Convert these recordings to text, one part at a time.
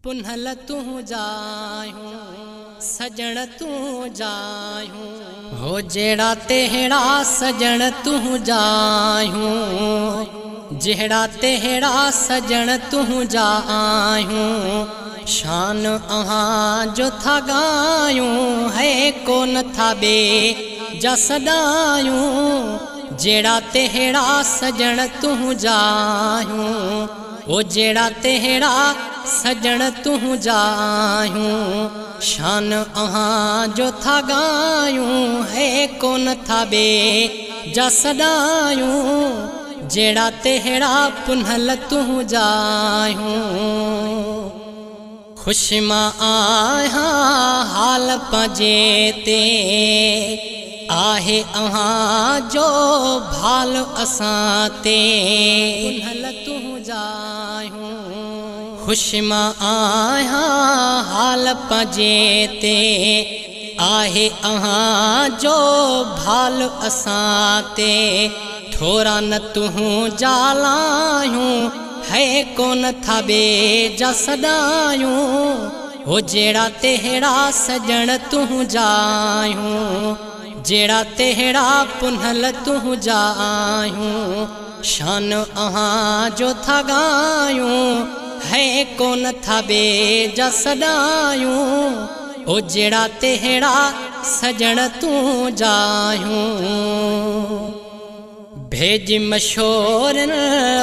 पुन्हल तूं जायूं सजण तूं जायूं हो जेड़ा तेहड़ा सजण तूं जायूं जेड़ा तेहड़ा सजण तूं जायूं शान अहां जो था गायूं है कोन था बे जा सदायूं जेड़ा तेहड़ा सजण तूं जायूं ओ जेड़ा तेहड़ा सजण तूं जायूं शान अहां जो था गायूं है कोन था बे जा सदायूं जेड़ा तेहड़ा पुन्हल तूं जायूं। खुश मां आहियां हाल पंहिंजे ते आहे अहां जो भाल असां ते पुन्हल तूं जायूं। खुश मां आहियां हाल पंहिंजे ते आहे अहां जो भाल असां ते थोरा न तूं जालायूं है कोन था बे जा सदायूं हो जेड़ा तेहड़ा सजण तूं जायूं जेड़ा तेहड़ा पुन्हल तूं जायूं शान अहां जो था गायूं है कोन था बे जा सदायूं ओ जेड़ा तेहड़ा सजण तूं जायूं। भेज मशहूर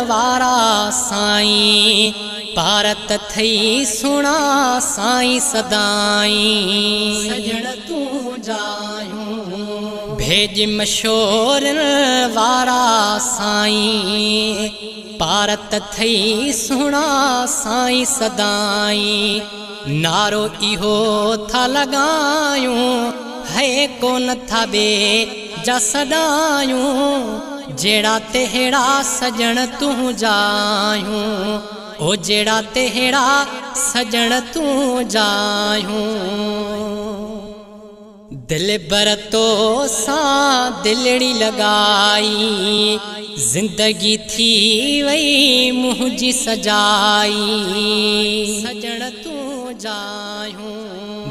वारा साईं पारत थई सुना साईं सदाईं सजण तूं जायूं। भेज मशहूर वारा साईं पारत थई सुना साईं सदाईं नारो इहो था लगायूं है कोन था बे जा सदायूं जेड़ा तेहड़ा सजण तूं जायूं ओ जेड़ा तेहड़ा सजण तूं जायूं। दिल बर तो सां दिलड़ी लगाई ज़िंदगी थी वई मुंहिंजी सजाई सजण तूं जायूं।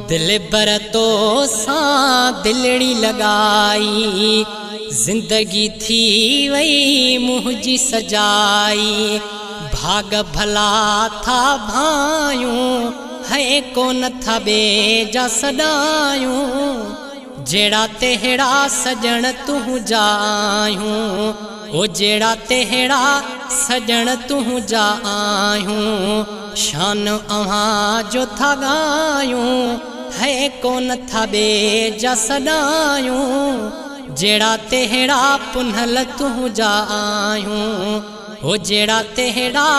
दिल बर तो सां दिलड़ी लगाई ज़िंदगी थी वई मुंहिंजी सजाई भाग भला था भायूं है कोन था बे जा सदायूं जेड़ा तेहड़ा सजण तूं जायूं ओ जेड़ा तेहड़ा सजण तूं जायूं शान अहां जो था गायूं है कोन था बे जा सदायूं जेड़ा तेहड़ा पुन्हल तूं जायूं ओ जेड़ा तेहड़ा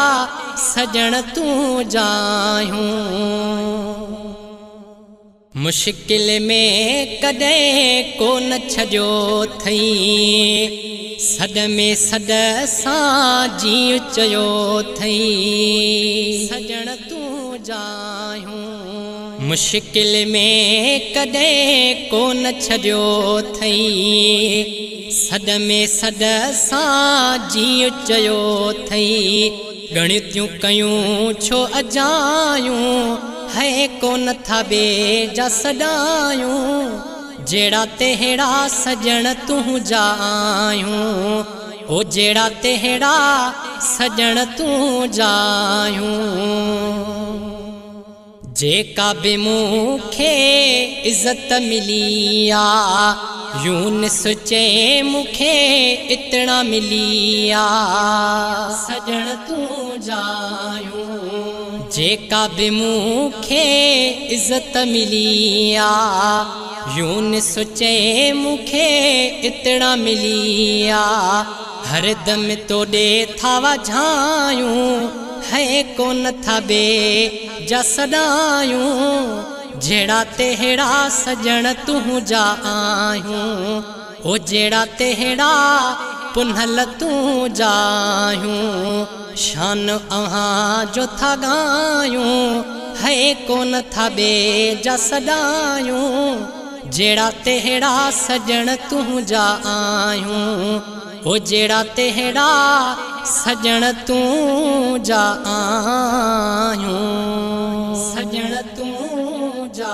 सजण तूं जायूं। मुश्किल में कॾहिं कोन छॾियो अथई सॾ में सॾ सां जीउ चयो अथई सजण तूं जायूं। मुश्किल में कॾहिं कोन छॾियो अथई सॾ में सॾ सां जीउ चयो अथई ॻणितियूं कयूं छो अजायूं है कोन था बे जा सदायूं जेड़ा तेहड़ा सजण तूं जायूं ओ जेड़ा तेहड़ा सजण तूं जायूं। जेका बि मूंखे इज़त मिली आ यूनुस चए मूंखे इतना मिली आ सजण तूं जायूं। जेका बि मूंखे इज़त मिली आ यूनुस चए मूंखे इतना मिली आ हरदम तोॾे था वाझायूं है कोन था बे जा सदायूं जेड़ा तेहड़ा सजण तूं जायूं ओ जेड़ा तेहड़ा पुन्हल तूं जायूं शान अहां जो था गायूं है कोन था बे जा सदायूं जेड़ा तेहड़ा सजण तूं जायूं ओ जेड़ा तेहड़ा सजण तूं जायूं। सजण तूं जा।